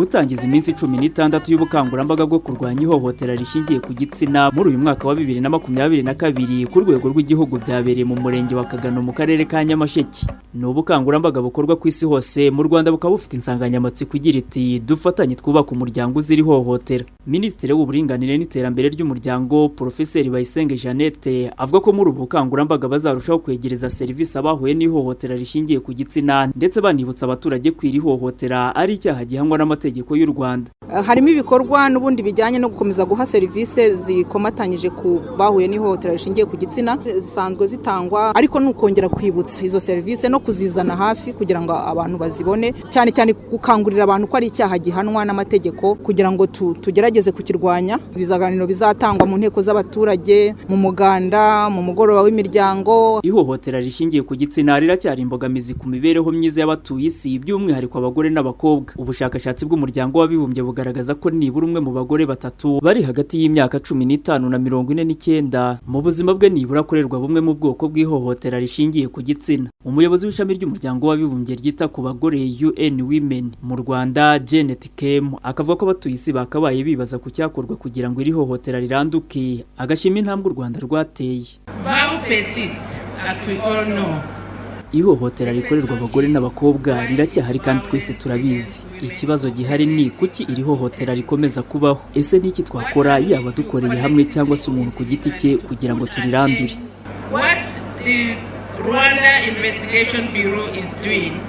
Gutangiza iminsi 16 y'ubukangurambaga bwo kurwanya ihohotera rishingiye ku gitsina muri uyu mwaka wa 2022 ku rwego rw'igihugu byabereye mu murenge wa Kagano mu karere ka Nyamasheke. Ni ubukangurambaga bukorwa ku isi hose, mu Rwanda bukaba bufite insanganyamatsiko igira iti: "Dufatanye twubaka umuryango uzira ihohotera." Minisitiri w'Uburinganire n'Iterambere ry'Umuryango, Porofeseri Bayisenge Jeannette, avuga ko muri ubu bukangurambaga bazarushaho kwegereza serivisi abahuye n'ihohotera rishingiye ku gitsina, ndetse banibutsa abaturage ko iri hohotera ari icyaha gihanwa n'amategeko y'u Rwanda. Harimo ibikorwa n'ubundi bijyanye no gukomeza guha serivisi zikomatanyije ku bahuye n'ihohotera rishingiye ku gitsina zisanzwe zitangwa, ariko ni ukongera kwibutsa izo serivisi no kuzizana hafi kugira ngo abantu bazibone, cyane cyane gukangurira abantu ko ari icyaha gihanwa n'amategeko kugira ngo tugerageze kukirwanya. Ibiganiro bizatangwa mu nteko z'abaturage, mu muganda, mu mugoroba w'imiryango. Ihohotera rishingiye ku gitsina riracyari imbogamizi ku mibereho myiza y'abatuye isi, by'umwihariko abagore n'abakobwa. Ubushakashatsi bw'Umuryango w'Abibumbye bugaragaza ko nibura umwe mu bagore batatu bari hagati y'imyaka 15 na 49 mu buzima bwe nibura akorerwa bumwe mu bwoko bw'ihohotera rishingiye ku gitsina. Umuyobozi w'ishami ry'Umuryango w'Abibumbye ryita ku bagore, UN Women, mu Rwanda, Janet Kem, akavuga ko abatuye isi bakabaye bibaza ku cyakorwa kugira ngo iri hohotera riranduke, agashima intambwe u Rwanda rwateye. Vow persists, as we all know. Ihohotera rikorerwa abagore n'abakobwa riracyahari kandi twese turabizi. Ikibazo gihari ni kuki iri hohotera rikomeza kubaho? Ese ni iki twakora, yaba dukoreye hamwe cyangwa se umuntu ku giti cye, kugira ngo turirandure? What the Rwanda Investigation Bureau is doing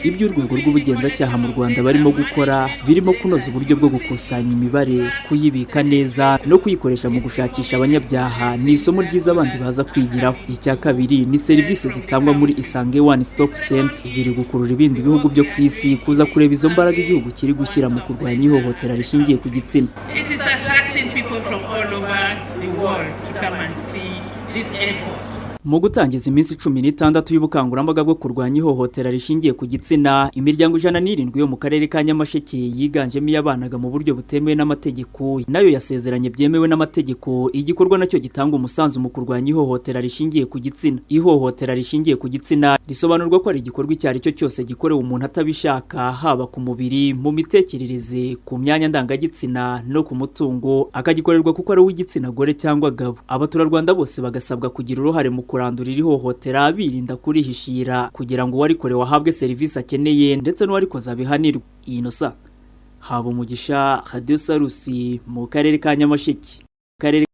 Ibyo Urwego rw'Ubugenzacyaha mu Rwanda barimo gukora birimo kunoza uburyo bwo gukusanya imibare, kuyibika neza no kuyikoresha mu gushakisha abanyabyaha ni isomo ryiza abandi baza kwigiraho. Icya kabiri ni serivisi zitangwa muri Isange One Stop Center, biri gukurura ibindi bihugu byo ku isi kuza kureba izo mbaraga igihugu kiri gushyira mu kurwanya ihohotera rishingiye ku gitsina. It is attracting people from all over the world to come and see this effort. Mu gutangiza iminsi 16 y'ubukangurambaga bwo kurwanya ihohotera rishingiye ku gitsina, imiryango 107 yo mu karere ka Nyamasheke yiganjemo iyabanaga mu buryo butemewe n'amategeko nayo yasezeranye byemewe n'amategeko, igikorwa nacyo gitanga umusanzu mu kurwanya ihohotera rishingiye ku gitsina. Ihohotera rishingiye ku gitsina risobanurwa ko ari igikorwa icyo ari cyo cyose gikorewe umuntu atabishaka, haba ku mubiri, mu mitekerereze, ku myanya ndangagitsina no ku mutungo, akagikorerwa kuko ari uw'igitsina gore cyangwa gabo. Abaturarwanda bose bagasabwa kugira uruhare mu kurandura iri hohotera, birinda kurihishira, kugira ngo uwarikorewe ahabwe serivisi akeneye ndetse n'uwarikoze abihanirwe. Inosa haba umugisha, Radio Salus, mu karere ka Nyamasheke, karere.